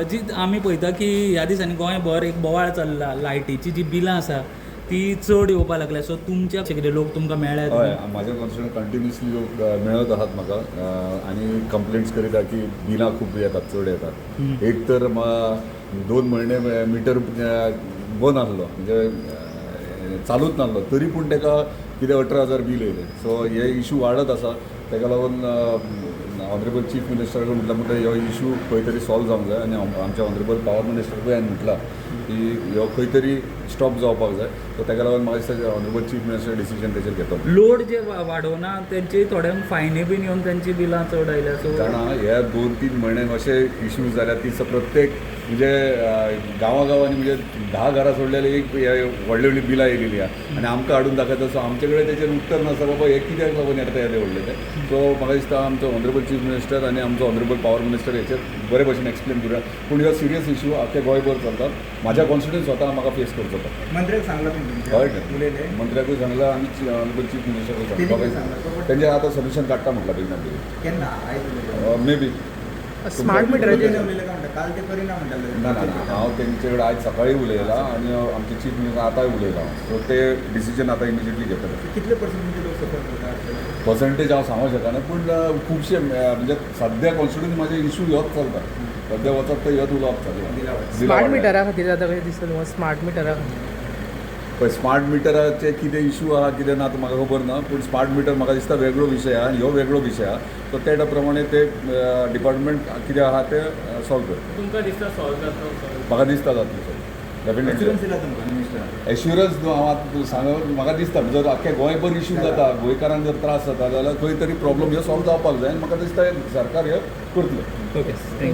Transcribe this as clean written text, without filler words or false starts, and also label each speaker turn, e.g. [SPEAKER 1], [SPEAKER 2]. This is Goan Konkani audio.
[SPEAKER 1] जी आमी पळयता की ह्या दिसांनी गोंयभर एक बोवाळ चल्ला, लायटीची जी बिलां आसा ती चड येवपाक लागल्या. सो तुमच्या कितें लोक तुमकां मेळ्ळ्या?
[SPEAKER 2] हय, म्हाज्या कॉन्स्टिट्युएंट कंटिन्युअसली लोक मेळत आहात म्हाका आनी कंप्लेंट्स करीत आहा की बिलां खूब येतात, चड येतात. एक तर 2 म्हयने मिटर बंद आहलो, म्हणजे चालूच नासलो, तरी पूण ताका कितें 18,000 बील येयलें. सो हे इशू वाडत आसा. ताका लागून ऑनरेबल चीफ मिनिस्टर म्हटल्यार म्हणटा, हो इशू खंय तरी सॉल्व जावंक जाय आनी आमच्या ऑनरेबल पावर मिनिस्टरकूय हांवें म्हटलां की हो खंय तरी स्टॉप जावपाक जाय. सो ताका लागून म्हाका दिसता ऑनरेबल चीफ मिनिस्टर डिसिजन तेचेर घेतलो.
[SPEAKER 1] लोड जे वाडोवना तेंची थोड्यांक फायनी बीन येवन तेंची बिलां चड आयल्या, सो
[SPEAKER 2] जाणा, ह्या 2-3 म्हयन्याक अशे इश्यूज जाल्यात की प्रत्येक म्हणजे गांवागांवांनी, म्हणजे 10 घरां सोडलेले एक हे व्हडली व्हडली बिलां येयलेली आहा आनी आमकां हाडून दाखयता. सो आमचे कडेन तेचेर उत्तर नासता, बाबा हे कित्याक लागून येता येदे व्हडले ते. सो म्हाका दिसता आमचो ऑनरेबल चीफ मिनिस्टर आनी आमचो ऑनरेबल पावर मिनिस्टर हेचेर बरे भशेन एक्सप्लेन करुया. पूण हो सिरियस इशू आख्या गोंयभर चलता. म्हाज्या कॉन्स्टिट्युएंट स्वता म्हाका फेस करचो पडटा.
[SPEAKER 3] मंत्र्याक सांगला तुम्ही तुमच्या?
[SPEAKER 2] हय.
[SPEAKER 3] उलयले?
[SPEAKER 2] मंत्र्याकूय सांगलां आनी ऑनरेबल चीफ मिनिस्टरकूय
[SPEAKER 3] तेणी
[SPEAKER 2] सांगलां.
[SPEAKER 3] कितें सांगलां?
[SPEAKER 2] तेंचे आतां सोल्युशन काडटा म्हटलां बेगीन बेगीन.
[SPEAKER 3] केन्ना आयज उलयले?
[SPEAKER 2] May be.
[SPEAKER 4] Smart मिटराचेर
[SPEAKER 3] उलयले काय म्हणटा, काल ते करिना म्हणटाले.
[SPEAKER 2] ना ना ना, हांव तेंचे कडेन आयज सकाळी उलयलां आनी आमचे चीफ मिनिस्टर आतांय उलयलां. सो ते डिसिजन आतां इमिजिएटली घेतले.
[SPEAKER 3] कितले पर्संट म्हणजे लोक सफर करता?
[SPEAKER 2] पर्संटेज हांव सांगूंक शकना, पूण खुबशे, म्हणजे सद्या कॉन्स्टिट्युएन्सी म्हाजे इशू ह्योच चलता. सद्या वचत तर ह्योच उलोवप चालू
[SPEAKER 3] बिलां
[SPEAKER 2] आहा.
[SPEAKER 4] स्मार्ट
[SPEAKER 2] बिलां वाडल्या.
[SPEAKER 4] मिटरा खातीर जाता कशें दिसता तुमकां, स्मार्ट मिटरा खातीर?
[SPEAKER 2] पळय, स्मार्ट मिटराचे कितें इशू आहा कितें ना ते म्हाका खबर ना, पूण स्मार्ट मिटर म्हाका दिसता वेगळो विशय आहा आनी ह्यो वेगळो विशय आहा. सो त्या प्रमाणे ते डिपार्टमेंट कितें आहा तें सॉल्व करता.
[SPEAKER 5] तुमकां दिसता सॉल्व जातलो सॉल्व?
[SPEAKER 2] म्हाका दिसता जातलें सॉल्व डेफिनेटली.
[SPEAKER 3] एश्युरन्स दिला तुमकां मिनिस्टरान?
[SPEAKER 2] एश्युरन्स हांव आतां सांग, म्हाका दिसता जर आख्या गोंयभर इशू जाता, गोंयकारांक जर त्रास जाता जाल्यार खंय तरी प्रॉब्लम ह्यो सॉल्व जावपाक जाय आनी म्हाका दिसता सरकार हें करतलें.
[SPEAKER 1] Okay, thank you.